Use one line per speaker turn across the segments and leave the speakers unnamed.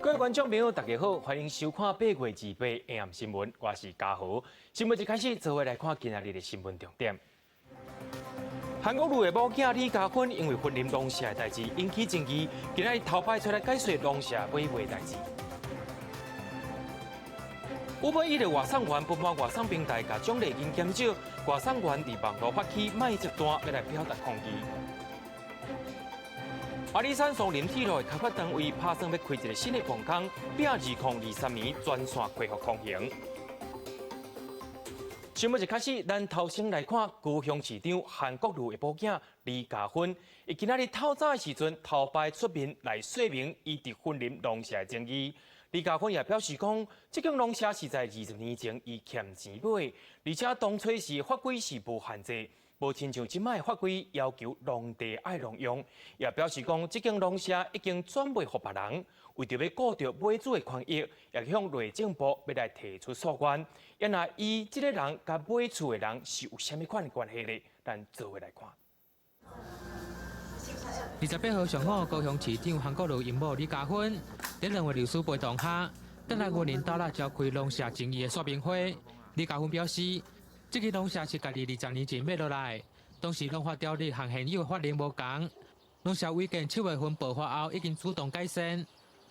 各位觀眾朋友，大家好，歡迎收看8月28 AM 新聞，我是嘉豪。新聞一開始，做伙來看今仔日的新聞重點。韓國瑜的某囝李佳芬因為雲林農舍的代誌引起爭議，今仔日頭擺出來解說農舍買賣代誌。Uber Eats 的外送員不滿外送平台共獎勵金減少，外送員佇網路發起賣接單，欲來表達抗議。阿里山松林鐵路的開發單位拍算欲開一个新的礦坑，拼2023年全線恢復通行。新聞一開始，咱頭先來看高雄市長韓國瑜的某囝李佳芬，伊今仔日透早的時陣，頭擺出面來說明伊佇雲林農舍的爭議。李佳芬也表示講，這間農舍是在20年前伊欠錢買，而且當初時法規是無限制，無親像這擺法規要求農地愛農用。也表示講，這間農舍已經轉賣予別人，為著欲顧著買主的權益，也向內政部欲來提出訴願。啊若伊這个人佮買厝的人是有啥物款的關係咧？咱做伙來看。
28號上午，高雄市長韓國瑜𪜶某李佳芬，佇兩位律師陪同下，轉來雲林斗六召開農舍爭議的說明會。李佳芬表示，這个農舍是家己20年前買落來，當時農法條例和現有法令無仝。農舍違建7月份爆發後，已經主動改善，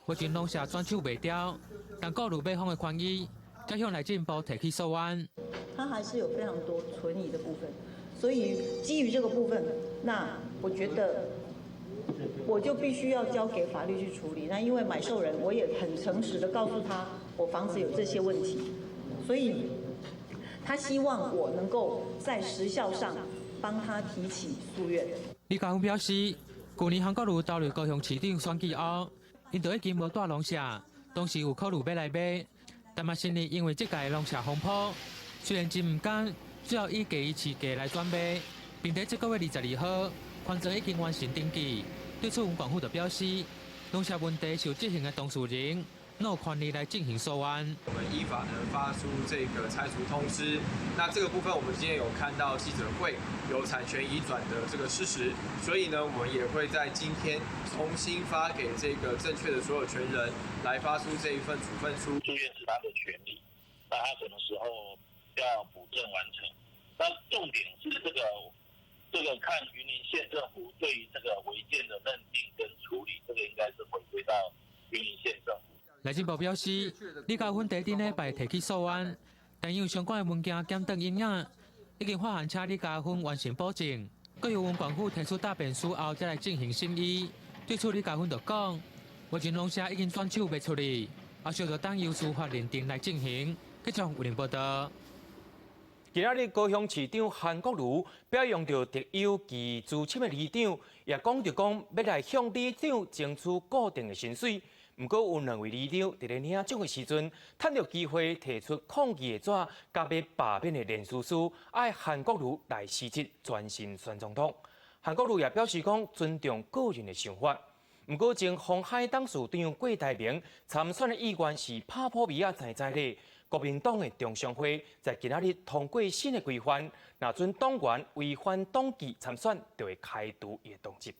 目前農舍轉手賣掉，但顧慮買方的權益，才向內政部提起訴願。
它還是有非常多存疑的部分，所以基於這個部分，那我覺得我就必須要交給法律去處理。那因為買受人，我也很誠實的告訴他，我房子有這些問題，所以他希望我能夠在時效上幫他提起訴願。
李佳芬表示，舊年韓國瑜投入高雄市長選舉後，𪜶就已經無住農舍，當時有考慮欲來買，但嘛心裡因為這屆農舍風波，雖然真毋甘，最後以低於市價來轉賣，並且這個月22號，權狀已經完成登記。對此，雲縣府就表示，農舍問題受執行的當事人，攏有權利來進行訴願。
我們依法呢發出這個拆除通知，那這個部分我們今天有看到記者會有產權移轉的這個事實，所以呢，我們也會在今天重新發給這個正確的所有權人來發出這一份處分書。
訴願是他的權利，那他什麼時候要補正完成？那重點是這個看雲林縣政府對於這個違建的認定跟處理，這個應該是回歸到雲林縣政府。
內政部表示，李佳芬佇頂禮拜提起訴願，但因為相關的文件檢轉影影，已經發函請李佳芬完成補正，閣由雲縣府提出答辯書後，才來進行審議。對此，李佳芬就講，目前農舍已經轉手賣出去，後續就等由司法認定來進行。繼續為您報道。
今仔日高雄市長韓國瑜表揚著特優暨資深的里長，也講著講欲來向里長爭取固定的薪水。毋過有兩位里長佇咧領獎的時陣，趁著機會提出抗議的紙，佮欲罷免的連署書，愛韓國瑜來辭職專心選總統。韓國瑜也表示講尊重個人的想法。毋過前鴻海董事長郭台銘參選的意願是拍破米仔知知咧。國民黨的中常會在今仔日通過新的規範，若准黨員違反黨紀參選，就會開除伊的黨籍。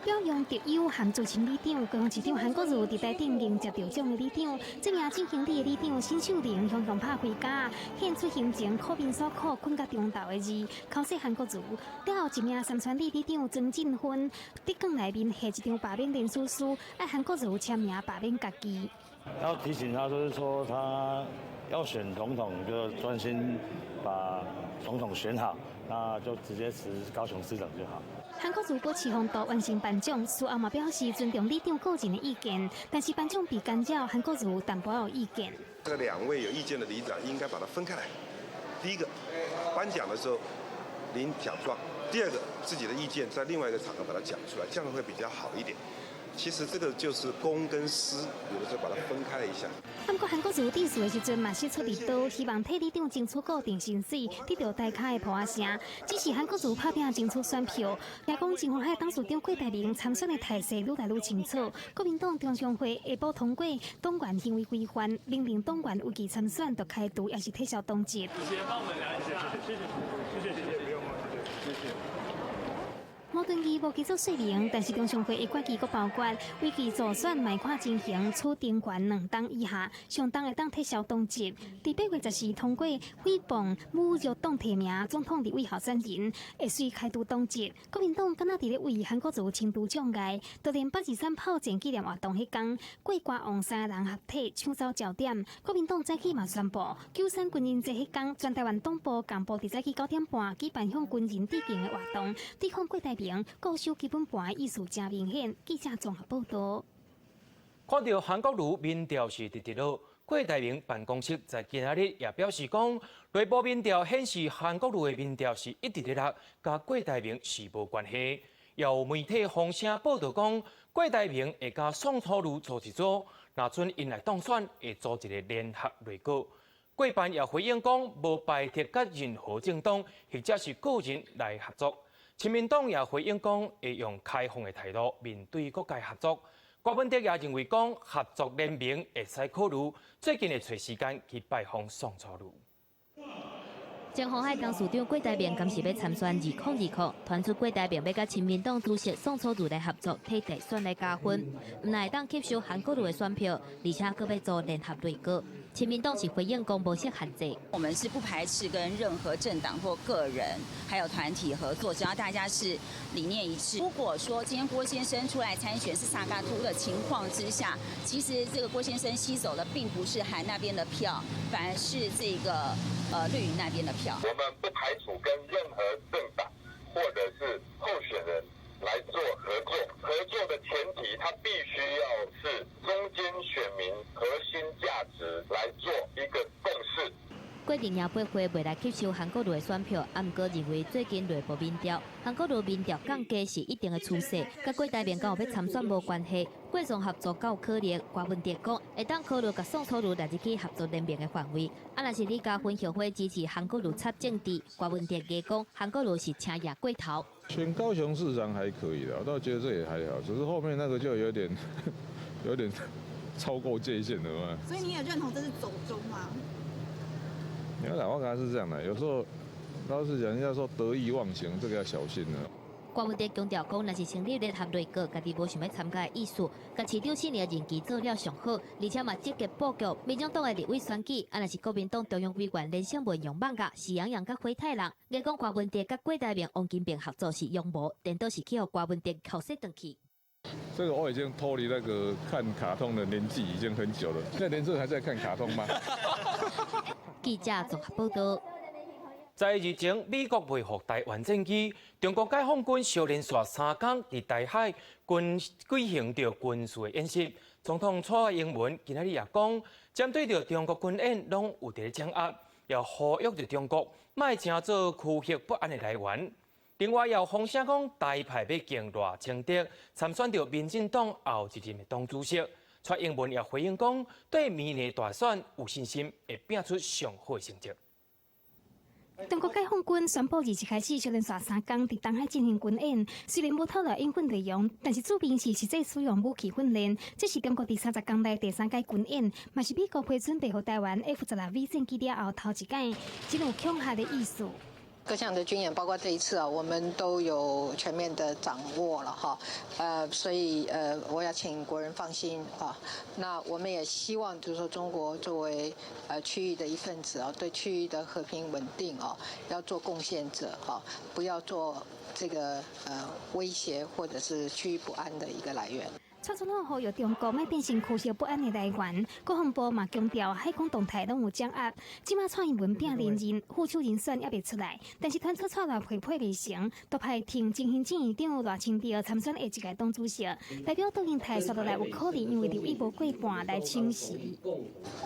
表揚特優和資深里長，高雄市長韓國瑜佇台頂迎接著獎的里長，這名進行里的里長辛秀玲雄雄拍開架，獻出行前苦面所苦睏到中晝的字，口說韓國瑜。了後一名三川里里長曾進芬，佇卷內面下一張罷免連署書，愛韓國瑜簽名罷免家己。
要提醒他，就是說他要選總統，就專心把總統選好，那就直接辭高雄市長就好。
韓國瑜保持風度完成頒獎，事後嘛表示尊重里長個人的意見，但是頒獎被干擾，韓國瑜淡薄有意見。
這兩位有意見的里長應該把它分開來。第一個，頒獎的時候領獎狀；第二個，自己的意見在另外一個場合把它講出來，這樣會比較好一點。其實這個就是公跟私，有的時候把它分開了一下。
不過韓國瑜致辭的時陣嘛，釋出利刀，希望替里長爭取固定薪水，得著大跤的噗仔聲。只是韓國瑜拍拚爭取選票，也講前鴻海董事長郭台銘參選的態勢愈來愈清楚。國民黨中常會下晡通過黨員行為規範，明令黨員違紀參選，就開除，抑是撤銷黨籍。
謝謝，幫我們量一下，謝謝，謝謝，謝謝，不用了，謝謝，謝謝。
矛盾義無記做說明，但是中常會的決議閣包括為其助選嘛看情形，處懲權2冬以下，上重會當撤銷黨籍。佇8月14通過誹謗侮辱黨提名總統立委候選人，會隨開除黨籍。國民黨敢若佇咧為韓國瑜清除障礙，就連823炮戰紀念活動彼工，郭歌王三人合體搶走焦點。國民黨早起嘛宣布，9·3軍人節彼工，全台灣黨部幹部佇早起9點半舉辦向軍人致敬的活動，對抗郭台銘固守基本盤的意思誠明顯。記者綜合報導。
看著韓國瑜民調是直直落，郭台銘辦公室在今仔日也表示講，內部民調顯示韓國瑜的民調是一直咧落，佮郭台銘是無關係。有媒體風聲報導講，郭台銘會佮宋楚瑜組一組，若準𪜶來當選，會組一个聯合內閣。郭辦也回應講，無排斥佮任何政黨或者是個人來合作。親民黨也回應講，會用開放的態度面對各界合作。郭文哲也認為講，合作聯盟會使考慮，最近會揣時間去拜訪宋楚瑜。
前鴻海董事長郭台銘敢是欲參選2020，傳出郭台銘欲佮親民黨主席宋楚瑜來合作，替大選來加分，毋但會當吸收韓國瑜的選票，而且閣欲組聯合內閣。親民黨是回應講無設限制。
我們是不排斥跟任何政黨或個人，還有團體合作，只要大家是理念一致。如果說今天郭先生出來參選是三腳督的情況之下，其實這個郭先生吸走的並不是韓那邊的票，反而是這個綠營那邊的票。
我們不排除跟任何政黨或者是候選人來做合作，合作的前提，他必須要是中間選民核心價值來做一個共識。
郭陣營八會未來吸收韓國瑜的選票，啊，毋過認為最近內部民調，韓國瑜民調降低是一定的趨勢，佮郭台銘敢有欲參選無關係。郭宋合作敢有可能？郭文哲講會當考慮共宋楚瑜納入去合作聯盟的範圍。啊，若是李嘉芬後悔支持韓國瑜插政治，郭文哲也講韓國瑜是車贏過頭。
選高雄市長還可以的，我倒覺得這也還好，只是後面那個就有點超過界限了嘛。
所以你也認同這是走鐘嗎？
你看，我感覺是這樣的，有時候老實講，人家說得意忘形，這個要小心了。
郭文哲強調講，若是成立聯合內閣，家己無想欲參加的意思，共市長4年的任期做了上好，而且嘛積極布局民眾黨的立委選舉，啊，若是國民黨中央委員連勝文楊艋甲喜羊羊佮灰太狼，伊講郭文哲佮郭台銘、王金平合作是陽謀，顛倒是去予郭文哲扣洗轉去。
這個我已經脫離那個看卡通的年紀已經很久了，現在連這還在看卡通嗎？
記者綜合報導。
在日前，美國未予台灣戰機，中國解放軍相連續3工佇台海軍舉行著軍事的演習。總統蔡英文今仔日也講，針對著中國軍演，攏有佇咧掌握，也呼籲著中國莫成做區域不安的來源。另外，也有風聲講，台派欲競賴清德參選著民進黨後一任的黨主席。蔡英文也回應講，對明年大選有信心，會拼出上好的成績。
中國解放軍宣布20開始，連續3工佇東海進行軍演，雖然無透露演訓內容，但是注明是實際使用武器訓練。這是中國佇30工內第三屆軍演，嘛是美國批准備予台灣 F-16V 戰機了後頭一擺，真有恐嚇的意思。
各項的軍演，包括這一次啊，我們都有全面的掌握了哈，所以我要請國人放心啊。那我們也希望，就是說中國作為區域的一份子啊，對區域的和平穩定啊，要做貢獻者哈，不要做這個威脅或者是區域不安的一個來源。
蔡總統呼籲中國莫變成區域不安的來源，國防部嘛強調海空動態攏有掌握。這馬蔡英文拼連任，副手人選猶未出來，但是傳出蔡賴配配未成，獨派挺執行院長賴清德參選下一屆黨主席，代表卓榮泰紲落來有可能因為立委無過半來請辭。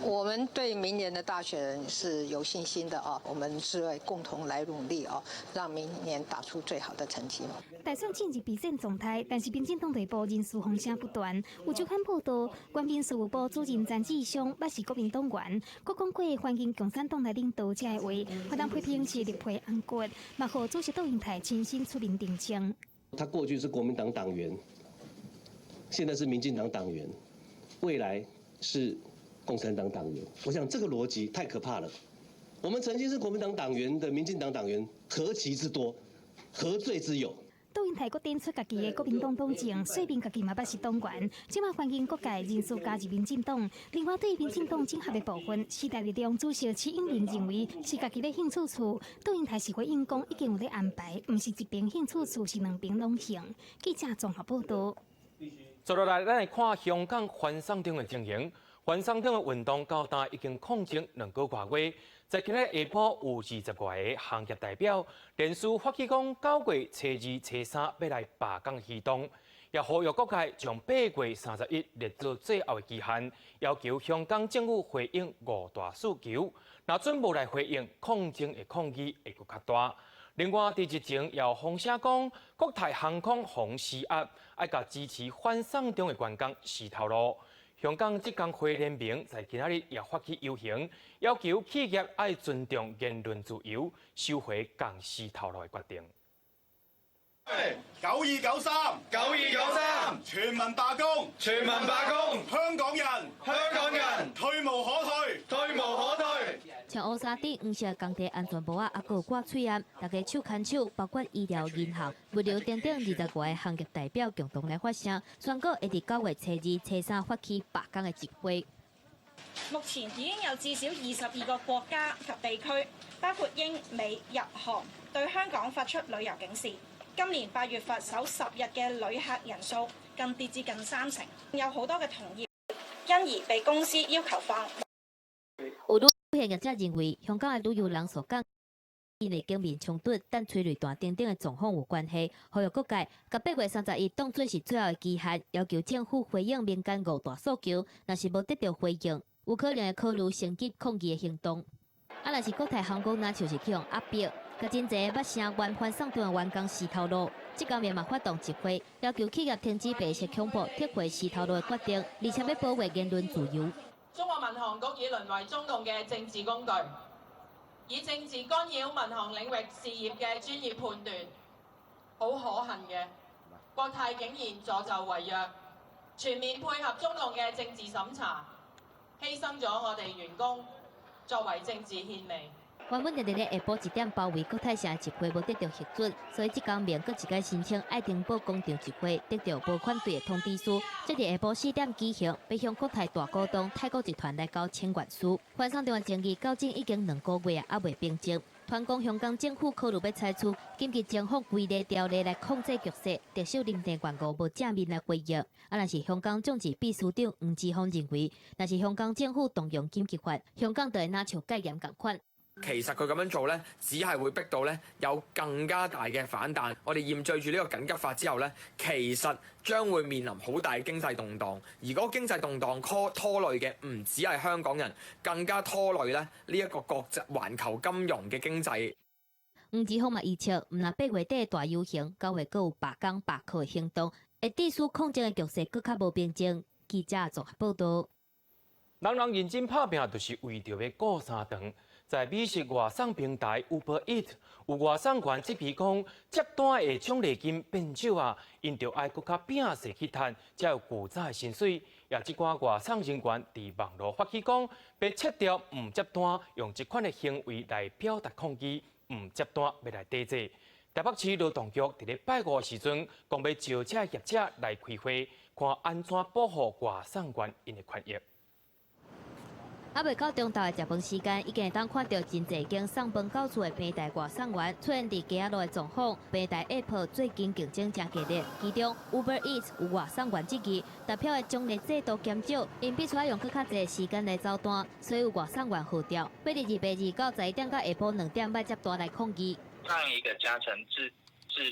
我們對明年的大選是有信心的啊，我們是會共同來努力啊，讓明年打出最好的成績。
大選進入備戰狀態，但是民進黨內部人事風聲不斷。有周刊報道，原民事務部主任陳志松捌是國民黨員，閣講過歡迎共產黨來領導這个話，予人批評是綠皮紅骨，嘛予主席卓榮泰親身出面澄清。
他過去是國民黨黨員，現在是民進黨黨員，未來是共產黨黨員。我想這個邏輯太可怕了。我們曾經是國民黨黨員的民進黨黨員何其之多，何罪之有？
杜英台閣點出家己的國民黨黨證，說明家己嘛捌是黨員。這馬歡迎各界人士加入民進黨。另外，對民進黨整合的部分，時代力量主席徐英明認為是家己咧興趣處。杜英台是回應講已經有咧安排，毋是一邊興趣處，是兩邊攏興。記者綜合報道。
接落來，咱來看香港反送中的情形。反送中的運動到今已經抗爭2個外月，在今日下晡有20外個行業代表連續發起講9月初2、初三欲來罷工行動，也呼籲各界將8月31列做最後的期限，要求香港政府回應五大訴求。若準無來回應，抗爭的抗議會閣較大。另外，佇日前也有風聲講，國泰航空予施壓，愛共支持反送中的員工辭頭路。香港職工會聯盟在今仔日也發起遊行，要求企業愛尊重言論自由，收回共辭頭路的決定。
9293，9293，全民罷工，全民罷工，香港人，香港人，退無可退，退無可退。
穿烏衫頂黃色工地安全帽仔，猶閣有掛喙罨，大家手牽手，包括醫療、銀行、物流等等20外個行業代表共同來發聲，宣告會佇9月初2、初三發起罷工的集會。
目前已經有至少22個國家及地區，包括英、美、日、韓，對香港發出旅遊警示。今年8月份首10日嘅旅客人數更跌至近三成，有好多嘅同業因而被公司要求放。
有旅行業者認為，香港的旅遊人數降，因為警民衝突、彈催淚彈等等的狀況有關係。呼籲各界，共8月31當做是最後的期限，要求政府回應民間五大訴求。若是無得到回應，有可能會考慮升級抗議的行動。啊，若是國泰航空，若就是去予壓迫，共真濟捌聲援反送中的員工辭頭路。這工嘛發動集會，要求企業停止白色恐怖、撤回辭頭路的決定，而且欲保衛言論自由。
中國民航局已淪為中共嘅政治工具，以政治干擾民航領域事業嘅專業判斷。好可恨嘅，國泰竟然助紂為虐，全面配合中共嘅政治審查，犧牲咗我哋員工作為政治獻媚。
原本佇咧下晡1點包圍國泰城集會無得到核准，所以這工明閣一擺申請愛丁堡廣場集會，得到無反對的通知書。這佇下晡4點舉行，欲向國泰大股東太古集團來交請願書。反送中的爭議到今已經2個月猶未平靜。傳講香港政府考慮欲採取緊急情況規例條例來控制局勢，特首林鄭月娥無正面來回應。啊，若是香港眾志秘書長黃之鋒認為，若是香港政府動用緊急法，香港就會若像戒嚴仝款。
其實佢咁樣做呢，只係會逼到呢有更加大嘅反彈。我哋驗罪住呢個緊急法之後呢，其實將會面臨好大嘅經濟動盪。而嗰個經濟動盪拖累嘅唔止係香港人，更加拖累咧呢一個國際環球金融嘅經濟。
黃之鋒嘛預測，毋但8月底大遊行，9月閣有罷工罷課行動，會致使抗爭的局勢閣較無平靜。記者綜合報道。
人人認真拍拼，就是為著欲顧三頓。在美食外送平台 Uber Eats，有外送員質疑講，接單的獎勵金變少啊，𪜶著愛閣較拼勢去趁，才有舊早的薪水。也這寡外送人員佇網路發起講，欲切掉毋接單，用這款的行為來表達抗議，毋接單欲來抵制。台北市勞動局佇咧拜五的時陣，講欲召這業者來開會，看按怎保護外送員𪜶的權益。
猶未到中晝的食飯時間，已經會當看著真濟間送飯到厝的平台外送員出現佇街仔路的狀況。平台 App 最近競爭誠激烈，其中 Uber Eats 有外送員質疑，達票的獎勵制度減少，𪜶必須愛用閣較濟時間來走單，所以有外送員號召，欲佇2月2911點到下晡2點欲接單來抗議。
上一個加成制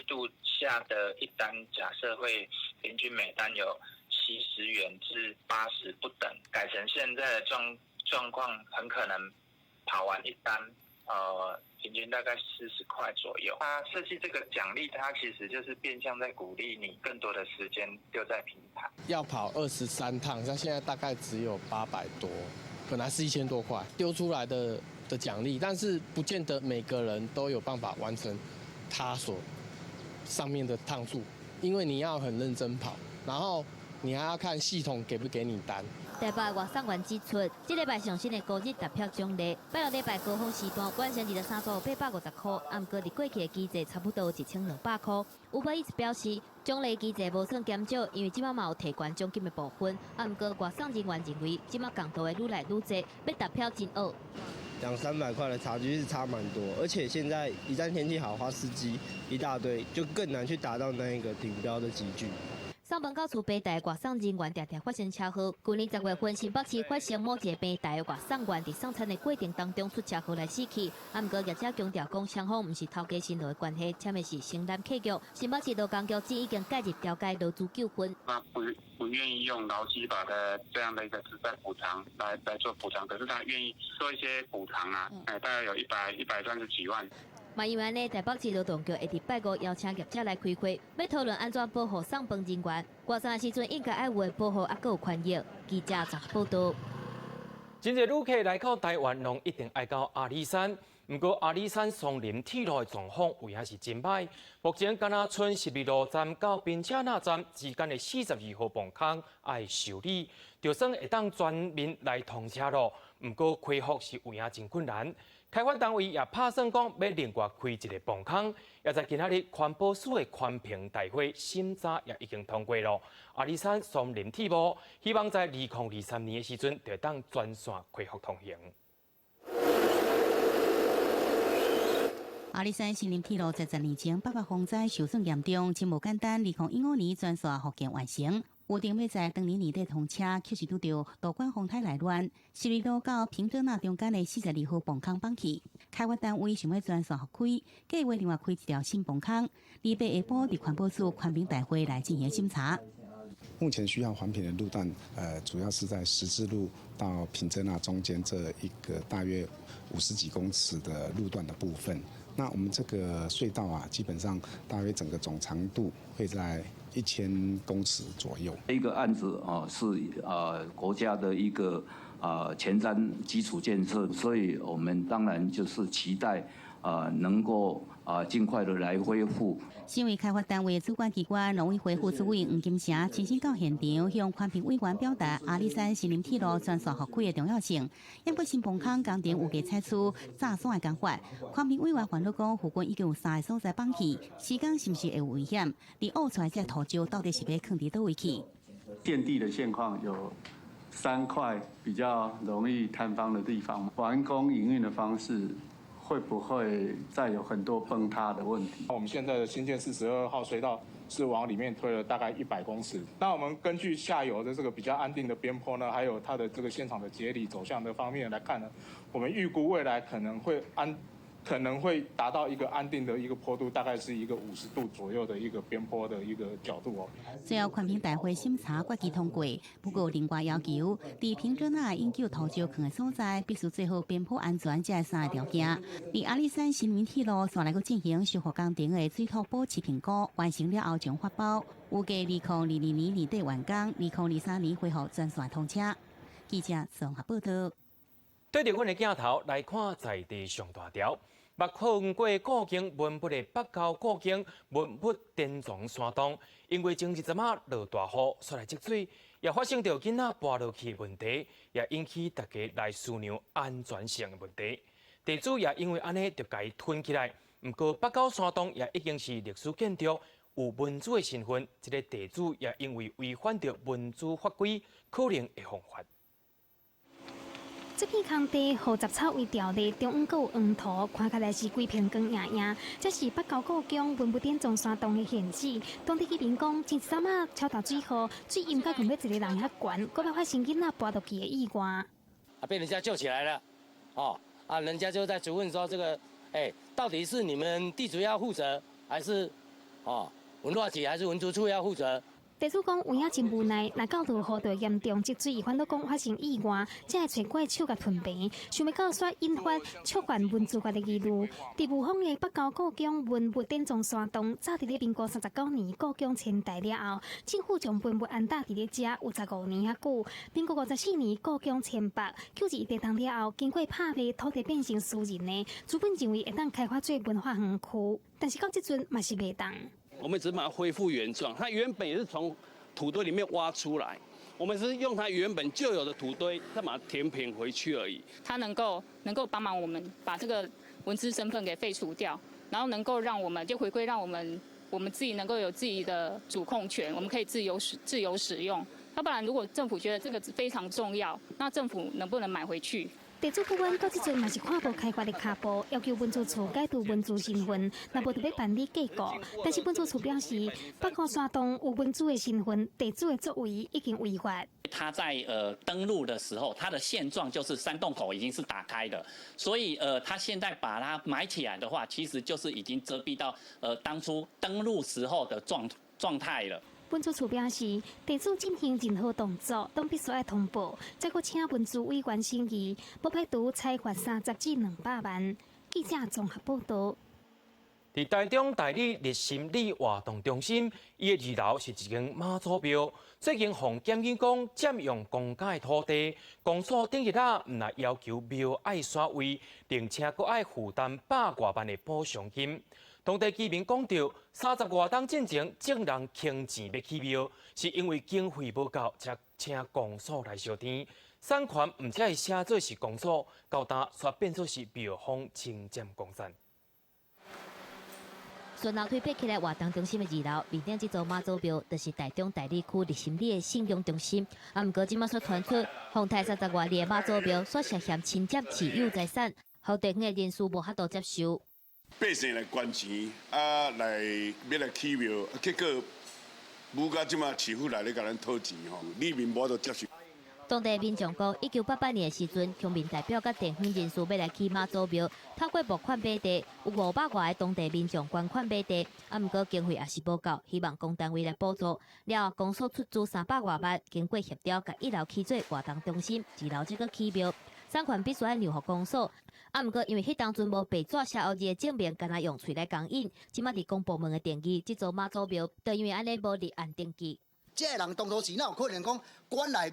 度下的一單，假設會平均每單有70元至80不等，改成現在的狀況很可能跑完一單，平均大概40塊左右。他設計這個獎勵，它其實就是變相在鼓勵你更多的時間丟在平台。
要跑23趟，像現在大概只有800多，本來是1000多塊，丟出來的獎勵，但是不見得每個人都有辦法完成他所上面的趟數，因為你要很認真跑，然後你還要看系統給不給你單。
台北外送員指出，這禮拜上新的高日達標獎勵，拜六禮拜高峰時段完成23組850塊，毋過佇過去的機制差不多1200塊。Uber Eats 表示，獎勵機制無算減少，因為這擺嘛有提懸獎金的部分。啊，毋過外送人員認為，這擺共途的愈來愈濟，欲達標真僫。
兩三百塊的差距是差蠻多，而且現在一旦天氣好的話，司機一大堆，就更難去達到那一個頂標的級距。
送飯到厝平台外送人員常常發生車禍。去年10月份，新北市發生某一個平台外送員佇送餐的過程當中出車禍來死去。啊，毋過業者強調講，雙方毋是頭家辛勞的關係，簽的是承攬契約。新北市勞工局已經介入調解勞資糾紛。
他不願意用勞基法的這樣的一個職災補償來做補償，可是他願意做一些補償啊，大概有130幾萬。
嘛因為按呢，台北市勞動局會佇拜五邀請業者來開會，欲討論按怎保護送飯人員。外送的時陣應該愛有的保護，猶閣有權益。記者綜合報導。
真濟旅客來到台灣，攏一定愛到阿里山。毋過阿里山松林鐵路的狀況有影是真䆀。目前敢若賰十二路站到平車若站之間的42號磅空愛修理，就算會當全面來通車咯。毋過恢復是有影真困難。開發單位也拍算講欲另外開一个磅空，也在今仔日環保署的環評大會審查也已經通過咯。阿里山松林鐵路希望在2023年的時陣，就會當全線恢復通行。
阿里山森林鐵路在10年前八八風災受損嚴重，真無簡單。2015年全線復建完成，預定欲在當年年底通車，卻是拄著路管風颱來亂，十二路到平澤那中間的42號磅空崩去，開發單位想欲全線復開，計劃另外開一條新磅空。禮拜下晡佇環保署環評大會來進行審查。
目前需要環評的路段，主要是在十字路到平澤那中間這一個大約50幾公尺的路段的部分。那我們這個隧道啊，基本上大約整個總長度會在1000公尺左右。
一個案子啊，是國家的一個前瞻基礎建設，所以我們當然就是期待能夠盡快的來恢復。
身為開發單位的主管機關農委會副主委黃金城親身到現場向環評委員表達阿里山森林鐵路全線復開的重要性。不過新磅空工程預計採取炸山的工法，環評委員煩惱講附近已經有三個所在崩去，施工是毋是會有危險？而挖出來這土石到底是欲囥佇佗位去？
現地的現況有三塊比較容易坍方的地方，完工營運的方式，會不會再有很多崩塌的問題？
我們現在的新建42號隧道是往裡面推了大概100公尺。那我們根據下游的這個比較安定的邊坡呢，還有它的這個現場的節理走向的方面來看呢，我們預估未來可能會達到一個安定的一個坡度，大概是一個50度左右的一個邊坡的一個角度哦。
最後環評大會審查決議通過，不過另外要求，佇平澤那永久土石囥的所在，必須做好邊坡安全這三个條件。佇阿里山森林鐵路煞來閣進行修復工程的水土保持評估，完成了後將發包，預計2022年年底完工，2023年恢復全線通車。記者綜合報導。
對著阮的鏡頭來看，在地上大條。捌看過故宮文物的北郊故宮文物典藏山洞，因為前一陣仔落大雨，煞來積水，也發生著囡仔跋落去的問題，也引起大家來思量安全性的問題。地主也因為按呢，就共伊吞起來。毋過北郊山洞也已經是歷史建築，有文資的身份，這个地主也因為違反著文資法規，可能會予罰。
這片空地予雜草圍牢咧，中央閣有黃土，看起來是規片光焱焱。這是北郊故宮文物典藏山洞的現址。當地居民講，前一陣仔超大水雨，水淹到共欲一个人遐懸，閣欲發生囡仔跋落去的意外。
啊，被人家救起來了，哦，啊，人家就在質問說，這個，欸，到底是你們地主要負責，還是，哦，文化局還是文資處要負責？
地主講有影真無奈，若到落雨就會嚴重積水，煩惱講發生意外，才會揣怪手共吞平，想欲到煞引發觸犯文資法的疑慮。佇霧峰的北郊故宮文物典藏山洞，早佇咧民國39年故宮遷台了後，政府將文物安搭佇咧遮有15年遐久。民國54年故宮遷北，購入地動了後，經過拍賣土地變成私人的，資本認為會當開發做文化園區，但是到這陣嘛是袂當。
我們只把它恢復原狀，它原本也是從土堆裡面挖出來，
我們是用它原本就有的土堆，再把它填平回去而已。
它能夠幫忙我們把這個文資身份給廢除掉，然後能夠讓我們就回歸，讓我們自己能夠有自己的主控權，我們可以自由使用。要不然，如果政府覺得這個非常重要，那政府能不能買回去？
地主不阮到這陣嘛是看無開發的跤步，要求文資處解除文資身份，若無就欲辦理過戶。但是文資處表示，北箍山洞有文資的身份，地主的作為已經違法。
他在登錄的時候，他的現狀就是山洞口已經是打開的，所以他現在把它埋起來的話，其實就是已經遮蔽到當初登錄時候的狀態了。
文資處表示，地主進行任何動作，攏必須愛通報，再閣請文資委員審議，無排除裁罰30至200萬。記者綜合報道。
佇台中大里日心里活動中心，伊的二樓是一間媽祖廟。最近予檢舉講佔用公家的土地，公所頂日仔毋但要求廟愛徙位，並且閣愛負擔百外萬的補償金。當地居民講著，30外冬進前，眾人傾錢欲起廟，是因為經費無夠，才請公所來燒天。產權毋才會寫做是公所，到今卻變做是廟方侵佔公產。
順樓梯爬起來活動中心的二樓，面頂這座媽祖廟，就是台中大里區日心里的信仰中心。啊，毋過這馬煞傳出，豐台30外年的媽祖廟，煞涉嫌侵佔市有財產，予地方的人士無法度接受。
百姓來捐錢，啊來欲來起廟，結果母家這馬市府來咧共咱討錢吼，里民無法度接受。
當地民眾講，1988年的時陣，鄉民代表佮地方人士欲來起媽祖廟，透過募款買地，有500外个當地民眾捐款買地，啊，毋過經費也是無夠，希望公單位來補助。了後公所出資300外萬，經過協調，共一樓起做活動中心，二樓則閣起廟，產權必須愛讓予公所。啊，毋過因為彼當陣無白紙寫黑字的證明，干焦用喙來講應。這馬佇公部門的定義，這座媽祖廟就因為按呢無立案登記。
這个人當初是哪有可能講管來欲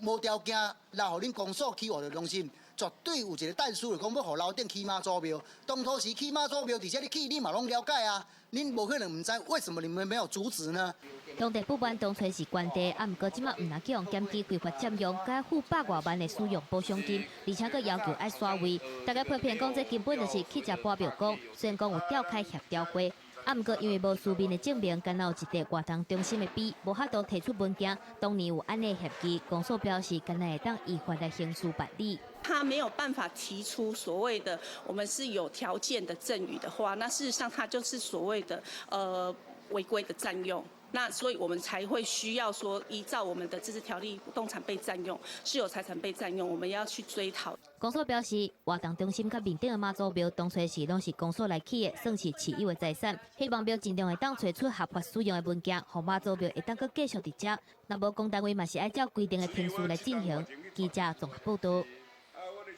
無條件來予恁公所起活動中心？絕對有一個但書，就講欲予樓頂起媽祖廟。當初時起媽祖廟，佇這裡起，你嘛攏了解啊。恁無可能毋知，為什麼你們沒有阻止呢？
當地不滿當初是官地，啊，毋過這馬毋但去予檢舉非法佔用，閣付百外萬的使用補償金，而且閣要求愛徙位。大家批評講，這根本就是乞食跋廟公。雖然講有召開協調會，啊，毋過因為無書面的證明，干焦有一塊活動中心的碑，無法度提出文件。當年有按呢協議，公所表示，干焦會當依法來刑事辦理。
他沒有辦法提出所謂的我們是有條件的贈與的話，那事實上他就是所謂的違規的佔用。那所以我們才會需要說依照我們的自治條例，不動產被佔用，私有財產被佔用，我們要去追討。
公所表示，活動中心佮面頂的媽祖廟，當初時攏是公所來起的，算是市有的財產。希望廟盡量會當揣出合法使用的文件，予媽祖廟會當閣繼續佇遮。若無公單位嘛是愛照規定的程序來進行。記者綜合報道。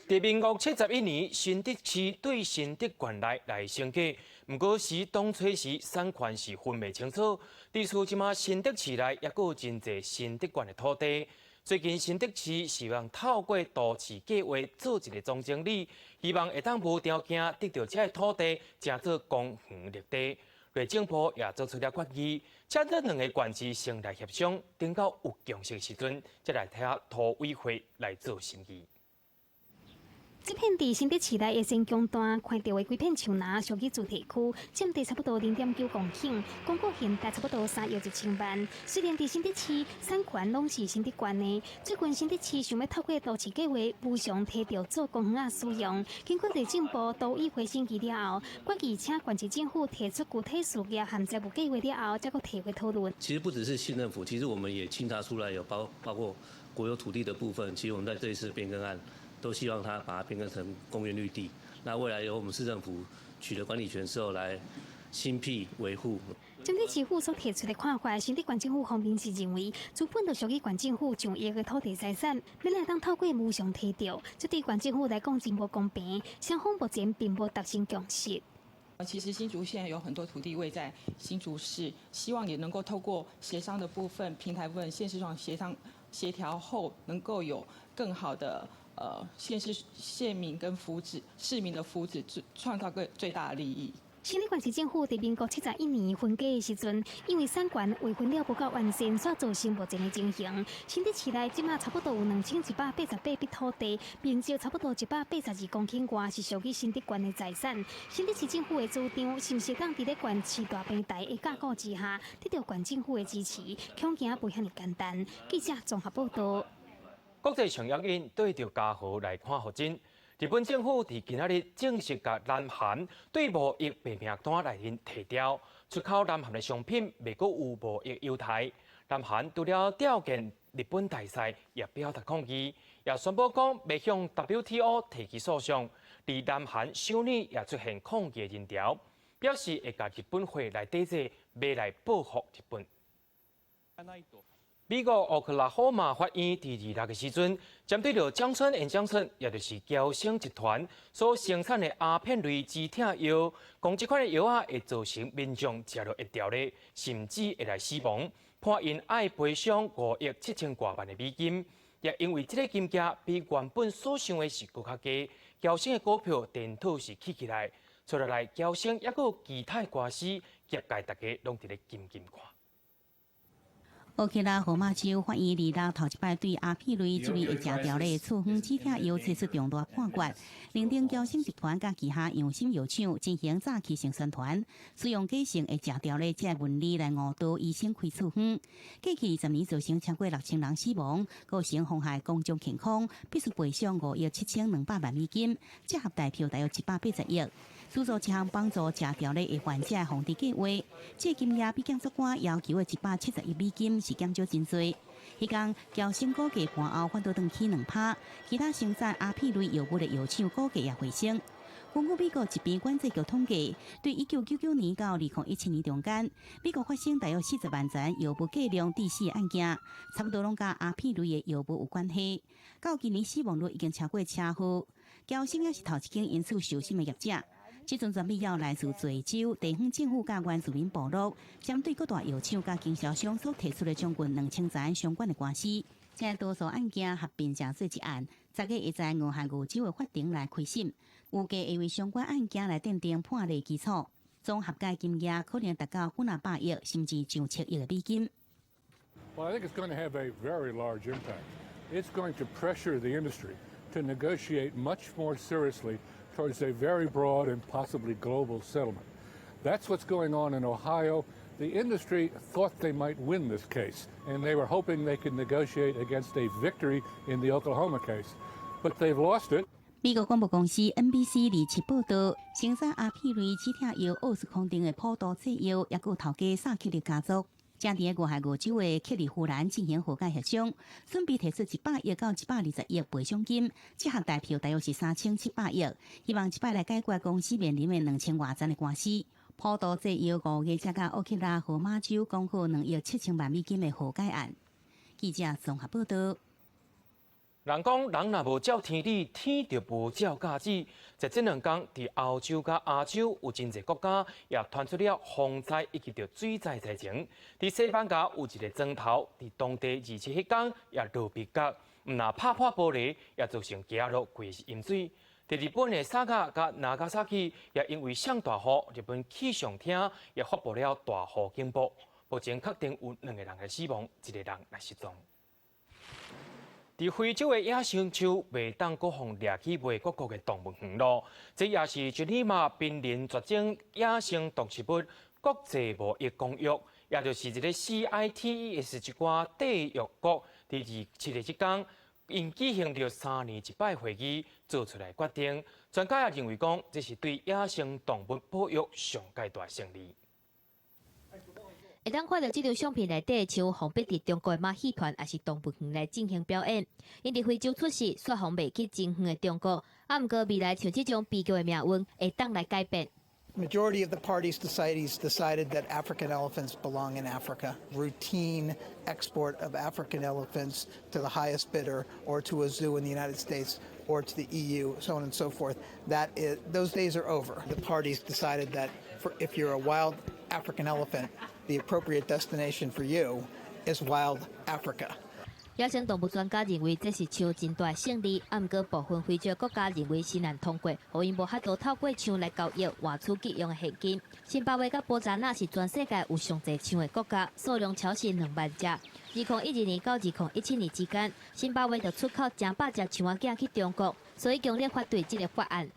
佇民國71年，新竹市對新竹縣內來升格，毋過時當初時產權是分袂清楚。佇此這馬新竹市內猶閣有真濟新竹縣的土地。最近新竹市希望透過都市計畫做一個總整理，希望會當無條件得著這个土地，成做公園綠地。內政部也做出了決議，請這兩个縣市先來協商，等到有共識時陣，才來提都委會來做審議。
這片佇新竹市內的仙宮段看著的規片樹林，屬於住宅區，佔地差不多0.9公頃，公估現值差不多3億1千萬。雖然佇新竹市產權攏是新竹縣的，最近新竹市想欲透過都市計畫無償提著做公園仔使用，經過內政部都委會審議了後，決議請縣市政府提出具體事業和財務計劃了後，才閣提回討論。
其實不只是縣政府，其實我們也清查出來有包括國有土地的部分，其實我們在這一次變更案，都希望他把它變更成公園綠地。那未來由我們市政府取得管理權之後，來新闢維護。
針對市府所提出的看法，新竹縣政府方面是認為，資本就屬於縣政府上億的土地財產，欲來當透過無償提著，這對縣政府來講真無公平。雙方目前並無達成共識。
其實新竹縣有很多土地位在新竹市，希望也能夠透過協商的部分、平台部分、縣市長協商協調後，能夠有更好的。縣市縣民跟福祉市民的福祉，創造個最大的利益。
新竹縣市政府佇民國71年分家的時陣，因為產權劃分了無夠完善，所造成目前的情形。新竹市內這馬差不多有2188筆土地，面積差不多182公頃外，是屬於新竹縣的財產。新竹市政府的主張，是毋是當佇咧縣市大平台的架構之下，得到縣政府的支持，恐驚袂遐爾簡單。記者綜合報道。
國際上要緊對著家和來看予真。日本政府佇今仔日正式共南韓對貿易白名單內面提掉，出口南韓的商品袂閣有貿易優待。南韓除了吊見日本大使，也表達抗議，也宣布講欲向 WTO 提起訴訟。佇南韓首爾也出現抗議人潮，表示會共日本貨來抵制，欲來報復日本。美國奧克拉荷馬法院佇26的時陣，針對著江森 and 江森，也就是嬌生集團所生產的鴉片類止疼藥，講這款的藥仔會造成民眾食落會著咧，甚至會來死亡，判𪜶愛賠償5億7千外萬的美金。也因為這个金額比原本所想的是閣較低，嬌生的股票顛倒是起起來，接落來嬌生抑閣有其他的官司，業界大家攏佇咧緊緊看。
奧克拉荷馬州法院26頭一擺對鴉片類這類會食著咧處方止疼藥提出重大判決，認定嬌生集團佮旗下養心藥廠進行詐欺性宣傳，使用假性會食著咧這个文字來誤導醫生開處方。過去20年造成超過6000人死亡，構成妨害公眾健康，必須賠償5億7200萬美金，折合台票大約180億。資助這項幫助食著咧的患者防治計劃，這個金額比檢察官要求的171億美金是減少真濟。彼工嬌生股價盤後反倒轉起2%，其他生產鴉片類藥物的藥廠股價也回升。根據美國疾病管制局統計，對1999年到2017年中間，美國發生大約40萬宗藥物過量致死的案件，差不多攏佮鴉片類的藥物有關係。到今年死亡率已經超過車禍，嬌生也是頭一間因此受審的業者。這陣專利藥來自濟州地方政府佮原住民部落，針對各大藥廠佮經銷商所提出的將近2000宗相關的官司，這多數案件合併成做一案，十月會在俄亥俄州的法庭來開審，預計會為相關案件來奠定判例基礎，總合計金額可能達到幾若百億，甚至上千億的美金。
Well, I think it's going to have a very large impact. It's going to pressure the industry to negotiate much more seriously towards a very broad and possibly global settlement. That's what's going on in Ohio. The industry thought they might win this case, and they were hoping they could negotiate against a victory in the Oklahoma case. But they've lost it.
美國廣播公司 NBC 27報道，生產鴉片類止疼藥奧斯康定的普渡製藥，抑閣有頭家薩克利家族，正佇俄亥俄州的克利夫蘭進行和解協商，準備提出100億到120億賠償金，折合台票大約是3700億，希望這擺來解決公司面臨的2000外宗的官司。普渡製藥5月才佮奧克拉荷馬州講好2億7千萬美金的和解案。記者綜合報道。
人講人若無照天理，天就無照家子。在這兩工，佇歐洲佮亞洲有真濟國家也傳出了洪災以及著水災災情。佇西班牙有一个磚頭，佇當地27彼工也落篕角，毋但拍破玻璃，也造成街仔路規是淹水。佇日本的佐賀佮長崎也因為上大雨，日本氣象廳也發布了大雨警報。目前確定有兩个人的死亡，一个人來失蹤。佇非洲的野生獸袂當閣予掠去賣各國的動物園囉，這也是日內瓦瀕臨絕種野生動植物國際貿易公約，也就是這个 CITES 一寡締約國佇27日這工，𪜶舉行著3年一擺會議做出來決定。專家也認為講，這是對野生動物保育上蓋大勝利。
會當看著這張相片內底，像予逼佇中國的馬戲團，抑是動物園來進行表演。𪜶佇非洲出世，煞予賣去真遠的中國。啊，毋過未來像這種悲劇的命運，會當來改變。
Majority of the parties to CITES decided that African elephants belong in Africa. Routine export of African elephants to the highest bidder or to a zoo in the United States or to the EU, so on and so forth. Those days are over. The parties decided that if you're a wild African elephant, the appropriate destination for you is wild Africa.
野生動物專家認為這是象真大勝利，啊，毋過部分非洲國家認為新案通過，予𪜶無法度透過象來交易換取急用的現金。辛巴威佮波札那是全世界有上濟象的國家，數量超過2萬隻。2012年到2017年之間，辛巴威就出口成百隻象仔囝去中國，所以強烈反對這个法案。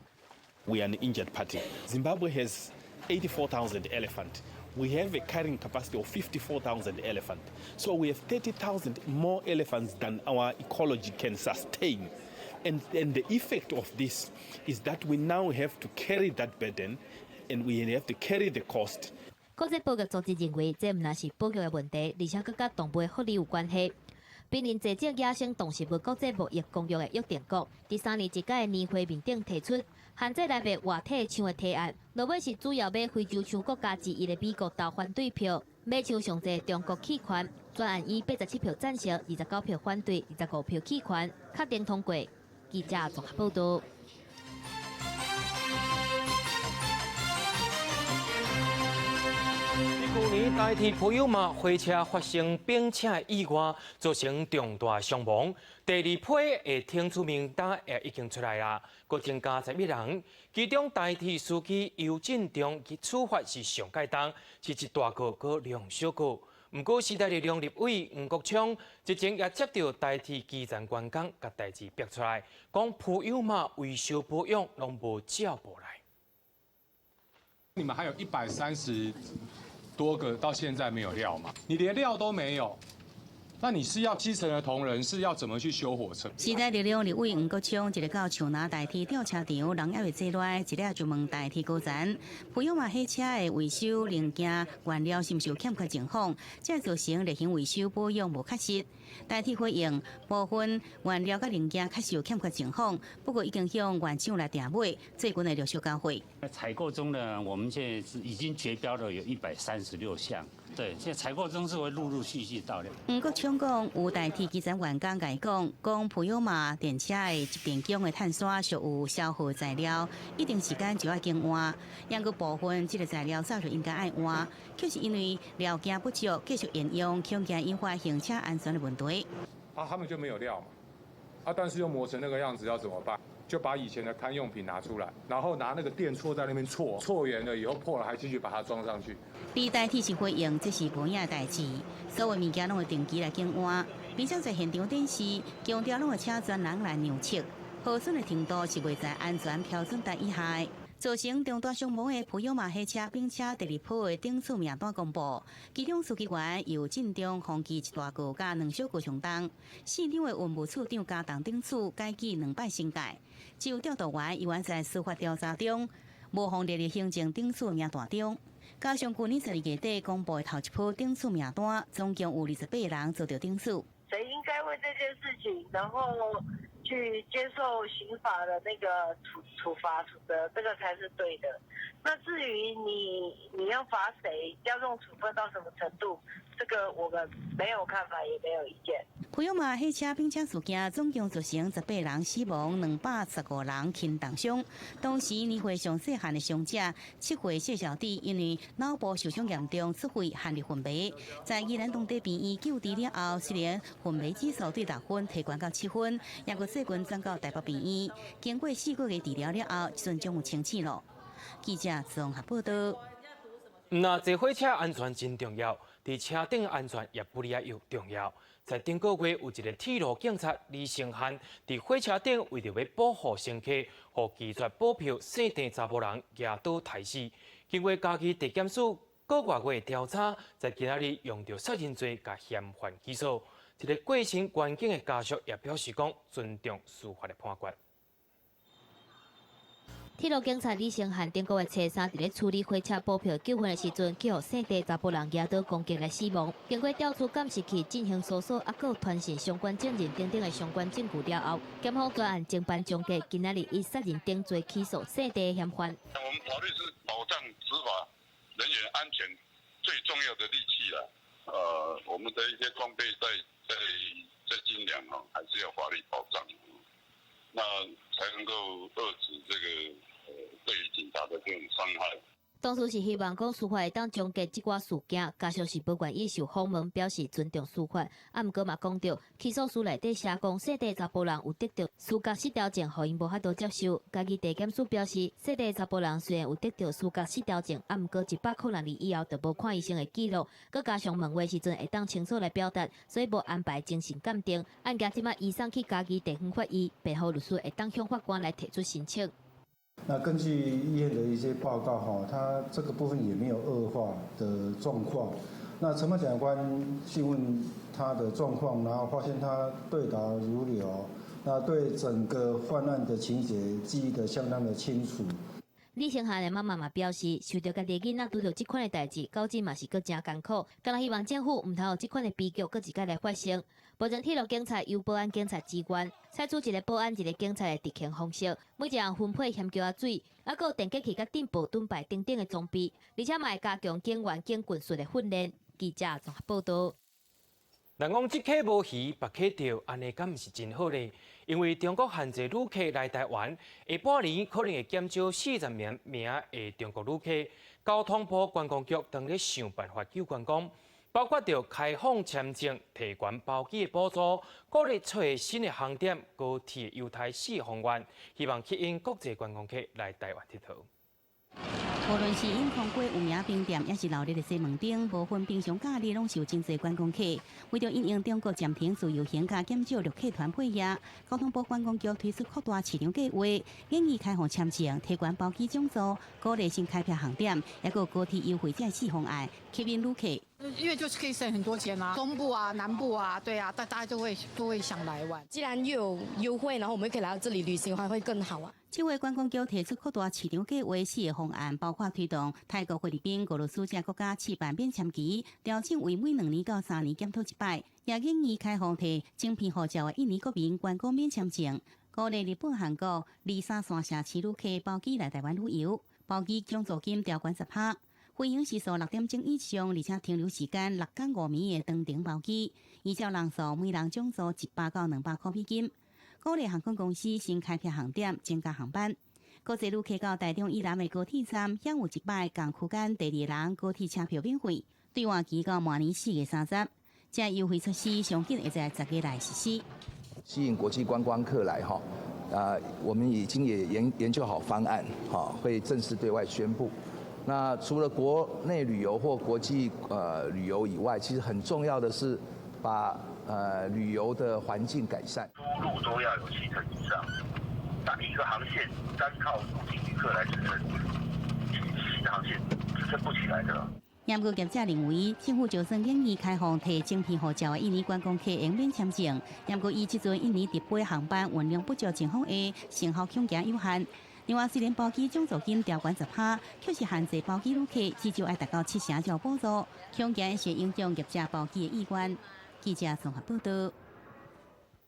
We are an injured party. Zimbabwe has 84,000 elephant. We have a carrying capacity of 54,000 elephant. So we have 30,000 more elephants than our ecology can sustain. And the effect of this is that we now have to carry that burden and we have to carry the cost.
國際保育組織認為，這毋但是保育的問題，而且閣佮動物的福利有關係。瀕臨絕種野生動植物國際貿易公約的約定國，佇3年一屆的年會面頂提出限制來賣活體象的提案，落尾是主要買非洲象國家之一的美國投反對票，買象上濟中國棄權，全案以87票贊成、29票反對、25票棄權，確定通過。記者綜合報道。
去年台鐵普悠瑪火車發生冰車意外，造成重大傷亡。第二批的懲處名單也已經出來啦，閣增加11人，其中台鐵司機尤進中其處罰是上蓋重，是一大個閣兩小個。毋過時代力量立委黃國昌日前也接著台鐵基層員工共代誌逼出來，講普悠瑪維修保養攏無照步來。
你們還有130多個到現在沒有料嘛？你連料都沒有，那你是要基層的同仁是要怎麼去修火車？
時代力量立委黃國昌一日到樹林台鐵調車場，人猶未坐落來，一下就問台鐵高層，普悠瑪火車的維修零件原料是毋是有欠缺情況，才造成例行維修保養無確實。台鐵回應，部分原料佮零件確實有欠缺情況，不過已經向原廠來訂買，最近會陸續交貨。
採購中呢，我們現在是已經決標了有136項，對，現在採購中是會陸陸續續到料。
黃國昌講，有台鐵基層員工共伊講，講普悠瑪電車的集電弓的碳刷屬有消耗材料，一定時間就愛更換。猶閣部分這个材料早就應該愛換，卻是因為料件不足，繼續沿用，恐驚引發行車安全的問題。
啊，他們就沒有料嘛，啊，但是又磨成那個樣子，要怎麼辦？就把以前的堪用品拿出來，然後拿那個電銼在那邊銼，銼圓了以後破了，還繼續把它裝上去。
而台鐵是回應，這是無影代誌，所有物件攏會定期來更換，並且在現場展示，強調攏會請專人來量測，耗損的程度是袂在安全標準值以下的。造成重大傷亡的普悠瑪火車冰車第二批的懲處名單公布，其中書記員尤進中風紀一大過佮兩小過上重，縣長的運務處長加重懲處，改記兩擺申誡。只有調度員猶原在司法調查中，無予列入行政懲處名單中。加上去年12月底公布的頭一批懲處名單，總共有28人遭到懲處。
誰應該為這件事情，然後去接受刑法的那個處處罰處責，這個才是對的。那至於你要罰誰，要用處分到什麼程度，這個我們沒有看法，也沒有意見。
普悠瑪火車冰車事件總共造成18人死亡，215人輕重傷。當時年歲上細漢的傷者7歲謝小弟，因為腦部受傷嚴重，出血陷入昏迷。在宜蘭當地病院救治了後，雖然昏迷指數對6分提懸到7分，也閣最近轉到台北病院，經過4個月治療了後，這陣終有清醒了。記者綜合報道。
那坐火車安全真重要，佇車頂安全也不離仔重要。在頂個月有一个鐵路警察李成漢，佇火車頂為著欲保護乘客，予拒絕補票姓鄭查埔人舉刀刣死。經過嘉義地檢署個外月調查，在今仔日用著殺人罪共嫌犯起訴。這个過身員警的家屬也表示講尊重司法的判決。
鐵路警察李成漢頂個月初三佇咧處理火車補票糾紛的時陣，去予姓鄭查埔人舉刀攻擊來死亡。經過調取監視器進行搜索，抑閣有傳訊相關證人等等的相關證據了後，檢方專案偵辦終結，今仔日以殺人等罪起訴姓鄭嫌犯。
我們法律是保障執法人員安全最重要的利器啦。我們的一些裝備在精良哦，還是要法律保障，那才能夠遏止這個對於警察的這種傷害。
當初是希望講司法會當終結這寡事件，加上是無願意受訪問，表示尊重司法。啊，毋過嘛講著起訴書內底寫講，細塊查埔人有得著思覺失調症，予𪜶無法度接受。家己地檢署表示，細塊查埔人雖然有得著思覺失調症，啊，毋過106年以後就無看醫生的記錄，閣加上問話時陣會當清楚來表達，所以無安排精神鑑定。案件這擺移送去嘉義地方法院，辯護律師會當向法官來提出申請。
那根據醫院的一些報告，哈，他這個部分也沒有惡化的狀況。那承辦檢察官訊問他的狀況，然後發現他對答如流，那對整個犯案的情節記憶得相當的清楚。
李星涵的媽媽嘛表示，想著家己的囡仔拄著這款的代誌，到這嘛是閣誠艱苦，敢若希望政府毋通予這款的悲劇閣一擺來發生。目前鐵路警察由保安警察支援，採取一個保安一個警察的執勤方式，每一人分配蜆轎仔水，猶閣有電擊器佮電報盾牌等等的裝備，而且嘛會加強警員警棍術的訓練。記者綜合報導。
人講這溪無魚，別溪釣，按呢敢毋是真好咧？因為中國限制旅客來台灣，下半年可能會減少40萬名的中國旅客。交通部觀光局正咧想辦法救觀光，包括著開放簽證、提懸包機的補助，鼓勵出現新的航點、高鐵優待四方案，希望吸引國際觀光客來台灣𨑨迌。
無論是永康街有名冰店，抑是鬧熱的西門町，無分平常假日，攏是有真濟觀光客。為著因應中國暫停自由行佮減少陸客團配額，交通部觀光局推出擴大市場計劃，建議開放簽證、提懸包機獎助、鼓勵新開闢航點，抑閣高鐵優惠這四方案，吸引旅客。
因為就是可以省很多錢啊，中部啊、南部啊，對啊，大家都會想來玩。
既然又有優惠，然後我們可以來到這裡旅行的話，會更好啊。
這回觀光局提出擴大市場計劃四個方案，包括推動泰國、菲律賓、俄羅斯這國家試辦免簽期，調整為每2年到3年檢討一擺，也建議開放提晶片護照的印尼國民觀光免簽證，鼓勵日本、韓國二三線城市旅客包機來台灣旅遊，包機獎助金調懸10%。飛行時數6點鐘以上，而且停留時間6工5暝的長程包機，依照人數每人獎助100到200塊美金。鼓勵航空公司新開闢航點，增加航班。國際旅客到台中以南的高鐵站，享有一擺仝區間第二人高鐵車票免費，對換期到明年4月30。這優惠措施上緊會在10月內實施。
吸引國際觀光客來哈，啊，我們已經也研究好方案，哈，會正式對外宣布。那除了國內旅遊或國際旅遊以外，其實很重要的是把旅遊的環境改善。
出入都要有7成以上，那一個航線單靠入境旅客來支撐，其他航線支撐不起來的。
不過業者認為，政府就算願意開放提晶片護照的印尼觀光客用免簽證，不過伊這陣印尼直飛航班運量不足情況下，成效恐驚有限。另外，雖然包機獎助金調懸10%，卻是限制包機旅客至少愛達到7成才有補助，恐驚會影響業者包機的意願。記者綜合報導。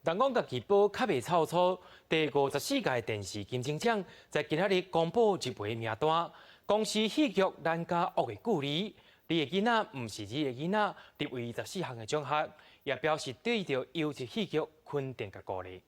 人講家己煲較袂臭粗，第54屆電視金鐘獎在今仔日公布入圍名單。公視戲劇《咱家惡的距離》，你的囡仔毋是你的囡仔，入圍14項的獎項，也表示對著優質戲劇肯定佮鼓勵。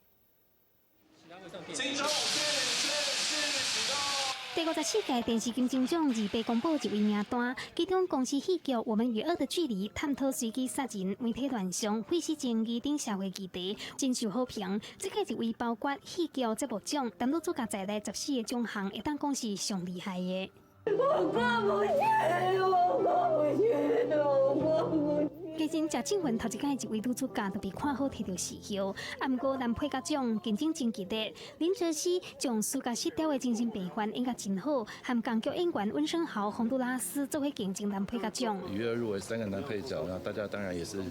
第54屆電視金鐘獎二八公布入圍名單，其中公視戲劇《我們與惡的距離》探討隨機殺人、媒體亂象、廢死爭議等社會議題，真受好評。這屆入圍包括戲劇節目獎，男女主角在內14個獎項，會當講是上厲害的。
我過不去，我過不去，我過不去。
其實謝靜雯頭一屆入圍女主角就被看好提著視后，啊，毋過男配角獎競爭真激烈，林哲熹將思覺失調的精神病患演甲真好，和港劇演員溫昇豪、洪都拉斯做伙競爭男配角獎。
娛樂入圍三個男配角，那大家當然也是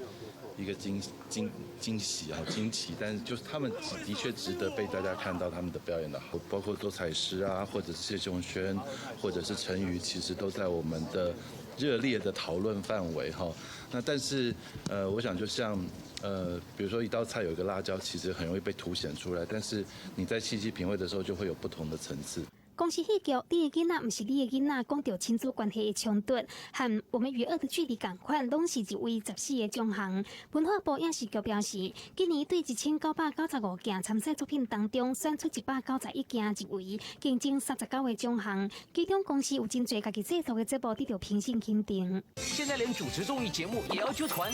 一個驚喜啊，驚奇，但是就是他們的確值得被大家看到他們的表演的，包括周采詩啊，或者是謝瓊煖，或者是陳瑜，其實都在我們的熱烈的討論範圍哈。那但是，我想就像，比如說一道菜有一個辣椒，其實很容易被凸顯出來，但是你在細細品味的時候，就會有不同的層次。
公視戲劇《你的囡仔毋是你的囡仔》，講著親子關係的衝突，和我們與惡的距離仝款，攏是入圍14個獎項。文化部影視局表示，今年對1995件參賽作品當中，選出191件入圍，競爭39個獎項。其中公視有真濟家己製作的節目得著評審肯定。
現在連主持綜藝節目也要揪團。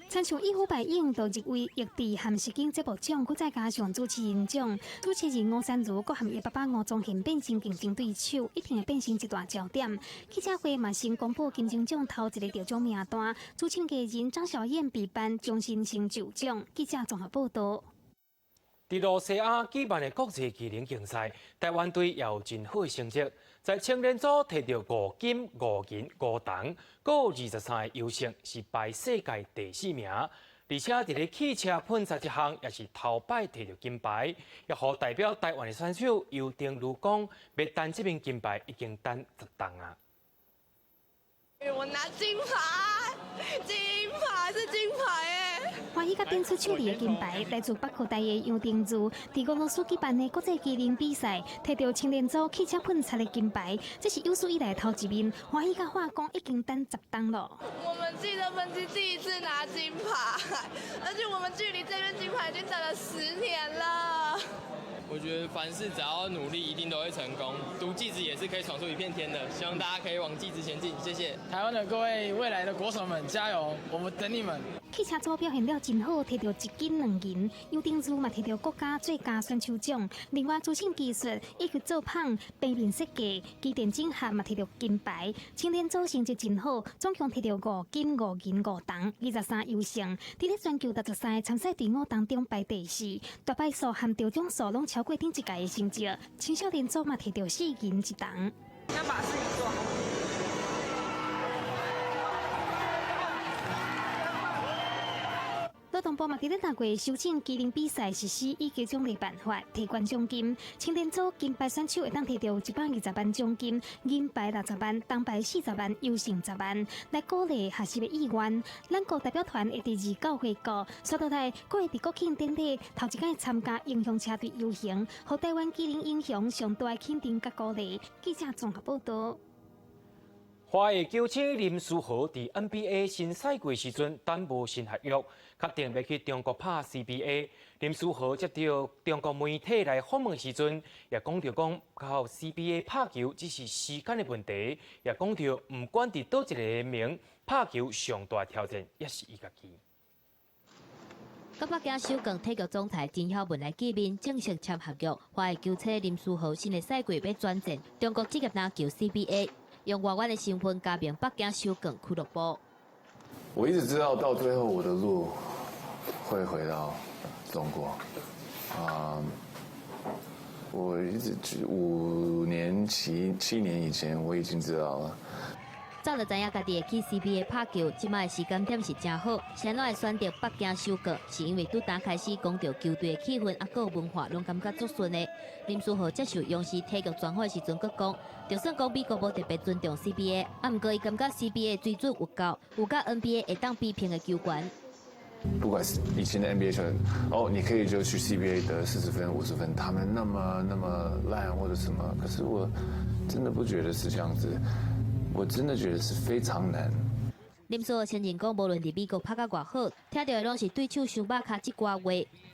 親像一呼百應就入圍譯製和實景節目獎，閣再加上主持人獎，主持人吳珊如閣和伊爸爸吳宗憲變成競爭對手，一定會變成一大焦點。記者會嘛先公布金鐘獎頭一個得獎名單，主持藝人張小燕被頒終身成就獎。記者綜合報導。
佇露西亞舉辦的國際技能競賽，台灣隊也有真好的成績，在青年組摕著五金、五銀、五銅，閣有23個優勝，是排世界第四名。而且佇咧汽車噴漆這項，也是頭擺摕著金牌，也予代表台灣的選手游定如講，欲等這面金牌已經等10冬啊！
我拿金牌，金牌是金牌欸！
歡喜佮展出手裡的金牌，來自北科大的楊定如，佇俄羅斯舉辦的國際技能比賽，摕著青年組汽車噴漆的金牌，這是有史以來頭一面。歡喜佮話講已經等10冬了。
我們計得分機第一次拿金牌，而且我們距離這面金牌已經等了10年了。
我覺得凡事只要努力，一定都會成功。讀技職也是可以闖出一片天的，希望大家可以往技職前進。謝謝。
台灣的各位未來的國手們，加油！我們等你們。
汽車組表現了真好，摕著一金兩銀。楊定如嘛摕著國家最佳選手獎。另外，資訊技術以及做麭、平面設計、機電整合嘛摕著金牌。青年組成績真好，總共摕著五金五銀五銅，23優勝。佇咧全球63個參賽隊伍當中排第四，大擺數和得獎數攏超過頂一屆的成績。青少年組嘛摕著四銀一銅。
要把事情做好。
勞動部嘛佇咧六月修正技能比賽實施以及獎勵辦法，提懸獎金。青年組金牌選手會當摕著120萬獎金，銀牌60萬，銅牌40萬，優勝10萬，來鼓勵學習的意願。咱國代表團會佇29回國，煞落來，閣會佇國慶典禮頭一擺參加英雄車隊遊行，予台灣技能英雄上大的肯定佮鼓勵。記者綜合報導。
華裔球星林書豪佇 NBA 新賽季時陣，等無新合約，確定欲去中國拍 CBA。林書豪接著中國媒體來訪問時陣，也講著講，到 CBA 拍球只是時間的問題，也講著毋管佇佗一個聯盟拍球上大挑戰，也是伊家己。
佮北京首鋼體育總裁陳曉文來見面，正式簽合約。華裔球星林書豪新的賽季欲轉戰中國職業籃球 CBA。用外援的身份加盟北京首鋼俱樂部。
我一直知道到最後我的路會回到中國。啊，我一直5年7年以前我已經知道了。
早就知影家己會去 CBA 拍球，這擺的時間點是誠好。啥物會選擇北京首鋼，是因為拄焦開始講著球隊的氣氛啊，閣有文化，攏感覺足順的。林書豪接受央視體育專訪的時陣，閣講，就算講美國無特別尊重 CBA，啊，毋過伊感覺 CBA 水準有夠，有佮 NBA 會當比拼的球員。
不管是以前的 NBA 球員，哦，你可以就去 CBA 得40分、50分，他們那麼那麼爛或者什麼，可是我真的不覺得是這樣子。我真的覺得是非常難。
林書豪承認講，無論佇美國拍甲偌好，聽著的攏是對手傷肉跤這寡話。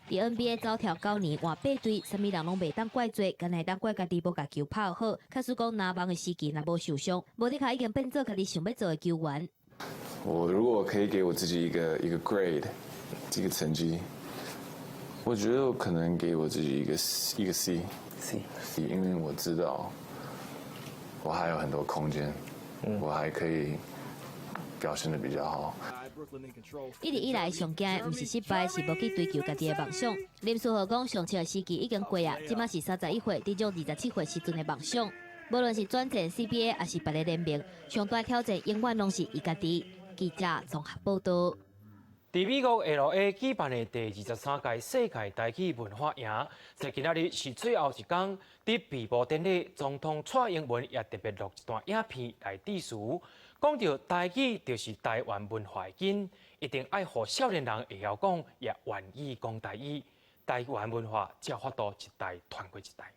佇 NBA 走跳9年換八隊，啥物人攏袂當怪罪，干焦會當怪家己無共球拍好。假使講籃網的時期若無受傷，無的確已經變做家己想欲做的球員。
我如果可以給我自己一個 grade，這個成績，我覺得我可能給我自己一個 C
C，
因為我知道我還有很多空間。我還可以表現得比較好。
一直以來上驚的毋是失敗，是無去追求家己的夢想。林書豪講，上笑的時期已經過啊，這擺是31歲，得獎27歲時陣的夢想。無論是轉戰 CBA，抑是別个聯盟，上大挑戰永遠攏是伊家己。記者綜合報導。
佇美國 LA 舉辦的第23屆世界台語文化營，在今仔日是最後一工。佇閉幕典禮，總統蔡英文也特別錄一段影片來致辭，講著台語就是台灣文化的根，一定愛予少年人會曉講，也願意講台語。台灣文化才有法度一代傳過一代。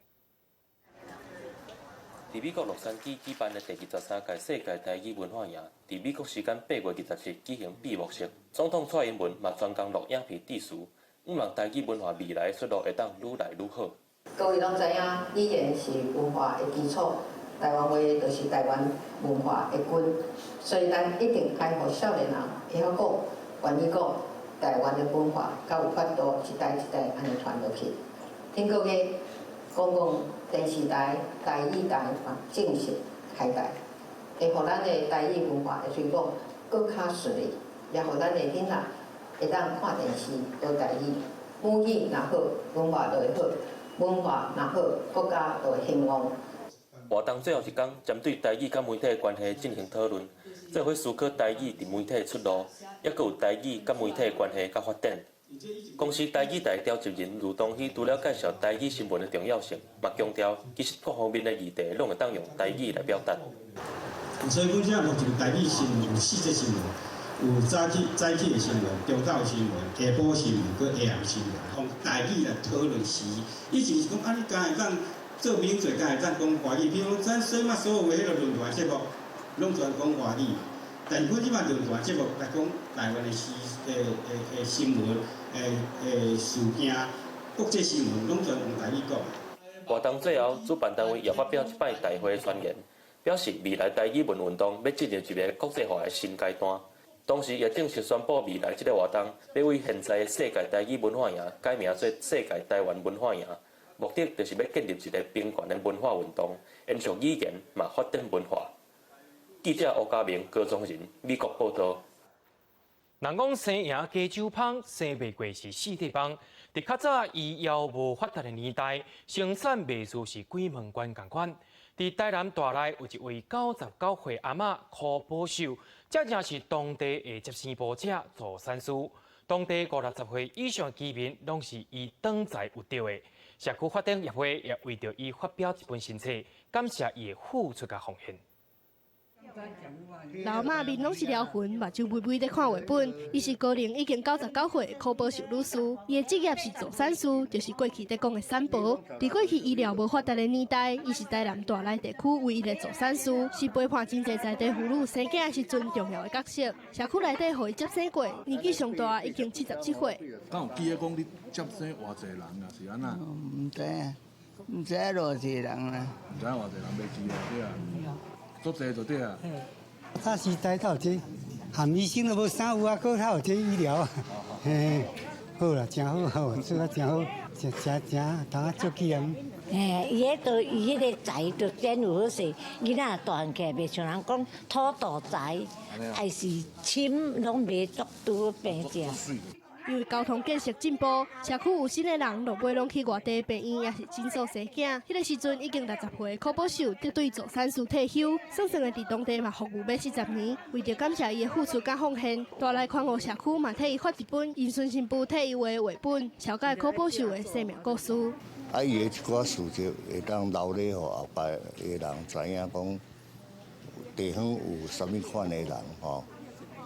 佇美國洛杉磯舉辦的第23屆世界台語文化營，佇美國時間8月27舉行閉幕式。總統蔡英文嘛專工錄影片致辭，向望台語文化未來的出路會當愈來愈好。
各位攏知影，語言是文化的基礎，台灣話就是台灣文化的根，所以咱一定愛予少年人會曉講，願意講台灣的文化，才有法度一代一代按呢傳落去。頂個月，公共電視台、台語台嘛正式開台，會予咱的台語文化的推廣閣較順利，也予咱的囡仔會當看電視學台語。母語若好，文化就會好；文化若好，國家就會興旺。
活動最後一工，針對台語佮媒體的關係進行討論，做伙思考台語佇媒體的出路，抑閣有台語佮媒體的關係佮發展。公視台語台召集人盧東熙除了介紹台語新聞的重要性，嘛強調其實各方面的議題攏會當用台語來表達。
所以阮這目前台語新聞有四則新聞，有早起的新聞、中晝新聞、下晡新聞、閣下暗新聞，用台語來討論時。以前是講啊，你敢會當做名嘴，敢會當講華語？比如講，咱說嘛，所有的彼個論壇節目，攏全講華語嘛。但是阮這擺論壇節目來講台灣的時的新聞、的事件、國際新聞，攏全用台語講。
活動最後，主辦單位也發表一擺大會宣言，表示未來台語文運動欲進入一个國際化的新階段。同時，也正式宣布未來這个活動欲為現在的世界台語文化營改名做世界台灣文化營，目的就是欲建立一个平權的文化運動，延續語言，嘛發展文化。記者吳家明、高宗仁，美國報道。
人講生贏加州芳，生袂過是四塊枋。佇較早醫藥無發達的年代，生產袂輸是鬼門關仝款。佇台南大內有一位99歲阿嬤柯寶秀，這正是當地的接生婆者助產師。當地五六十歲以上居民攏是伊當在有著的。社區發展協會也為著伊發表一本新冊，感謝伊的付出佮奉獻。
老媽面攏是療痕，目睭微微咧看繪本。伊是高齡已經99歲柯寶秀女士，伊的職業是助產師，就是過去咧講的產婆。佇過去醫療無發達的年代，伊是台南大內地區唯一的助產師，是陪伴真濟在地婦女生囝時陣重要的角色。社區內底予伊接生過，年紀上大已經77歲。
敢有記得講你接生偌濟人啊？是按怎？
毋知啊，毋知偌濟人啦。
毋知偌濟人袂記啊，對啊。足濟就對啊。
早時代頭這含醫生都無啥有啊，閣較有這醫療，嘿，好啦，真好，好，做啊真好，真真真，通啊足起啊。
嘿，伊彼都伊彼个宅就真有好勢，囡仔大漢起來袂像人講土豆宅，還是深攏袂足拄病症。
因為交通建設進步，社區有新的人落尾攏去外地病院，抑是診所生囝。彼個時陣已經60歲的柯寶秀，得對助產師退休，算算的佇當地嘛服務欲40年。為著感謝伊的付出佮奉獻，大內寬和社區嘛替伊發一本因孫新婦替伊畫的繪本，紹介柯寶秀的生命故事。
啊，伊的一寡事蹟會當留咧，予後擺的人知影講，地方有啥物款的人吼，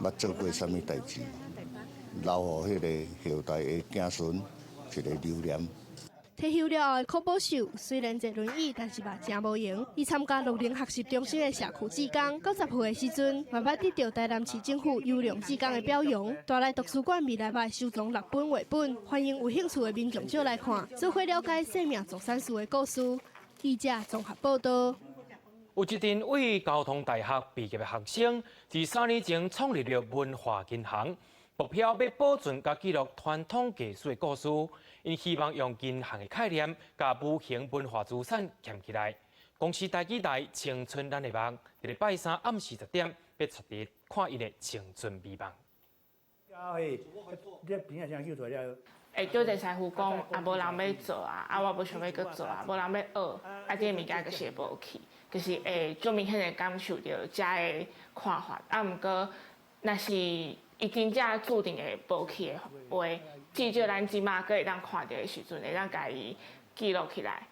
捌做過啥物代誌。留予彼个後代的子孫一個留念。
退休了後的柯寶秀雖然坐輪椅，但是嘛誠無閒。伊參加樂齡學習中心的社區志工，90歲的時陣，嘛捌得著台南市政府優良志工的表揚。大內圖書館未來嘛會收藏6本繪本，歡迎有興趣的民眾借來看，做伙了解生命助產師的故事。記者綜合報道。
有一陣為交通大學畢業的學生，佇3年前創立了文化銀行。目標欲保存佮記錄傳統藝術的故事，𪜶希望用銀行的概念，共無形文化資產挾起來。公視台語台青春咱的夢，佇咧拜三暗時10點，欲帶你看𪜶的青春美夢。
會叫一個師傅講，啊，無人欲做啊，啊，我無想欲閣做啊，無人欲學，啊，這个物件就是會無去，就是會足明顯的感受著遮的看法。啊，毋過若是伊真正注定會無去的話，至少咱這馬閣會當看著的時陣，會當共伊記錄起來。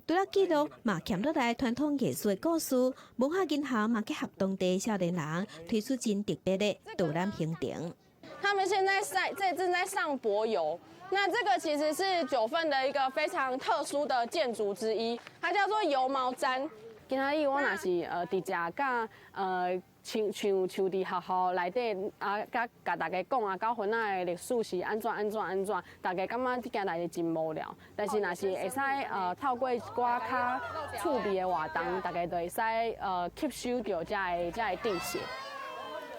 除了記錄嘛，挾落來傳統藝術的故事，文化銀行嘛結合當地少年人推出真特別的導覽行程。
他們現在正在上柏油，那這個其實是九份的一個非常特殊的建築之一，它叫做油毛氈。
今仔日我若是直接佮像像像佇學校內底啊，佮共大家講啊，九份仔的歷史是按怎按怎按怎，大家感覺這件代誌真無聊。但是若是會使透過一寡較趣味的活動，大家就會使吸收著遮个遮个知識。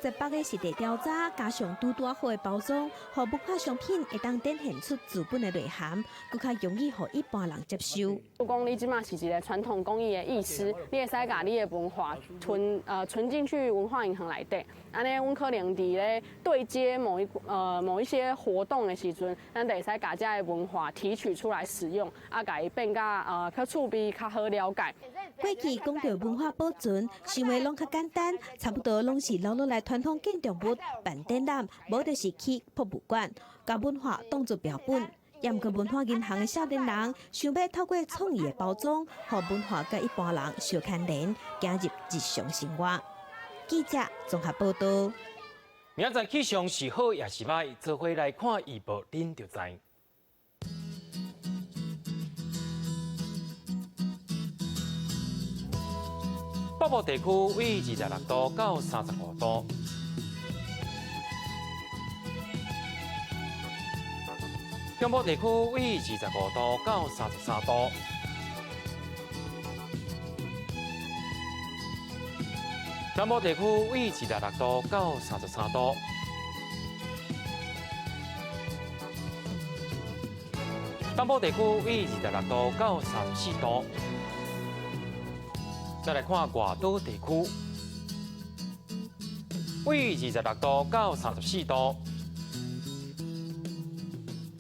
十八个實地調查，加上拄拄好的包裝，予文化商品會當展現出資本的內涵，閣較容易予一般人接受。
如果你這馬是一個傳統工藝的藝師，你會使共你的文化存進去文化銀行內底，按呢，阮可能佇咧對接某一些活動的時陣，咱就會使共遮个文化提取出來使用，啊，共伊變甲較趣味、較好了解。
過去講著文化保存，想的攏較簡單，差不多攏是留落來傳統建築物辦展覽，無就是去博物館，共文化當作標本。也毋過文化銀行的少年人，想欲透過創意的包裝，予文化佮一般人相牽連，走入日常生活。記者綜合報道。
明仔載氣象是好抑是䆀，做伙來看預報，恁就知。北部地區為26度到35度。中部地區為25度到33度。南部地區為26度到33度。東部地區為26度到34度。再來看外島地區，為26度到34度。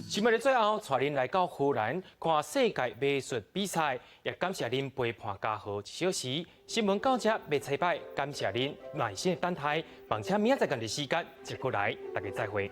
新聞的最後，帶恁來到荷蘭看世界馬術比賽，也感謝恁陪伴嘉禾一小時。新聞到這欲拜拜，感謝恁耐心的等待，並且明仔載仝時間接過來，大家再會。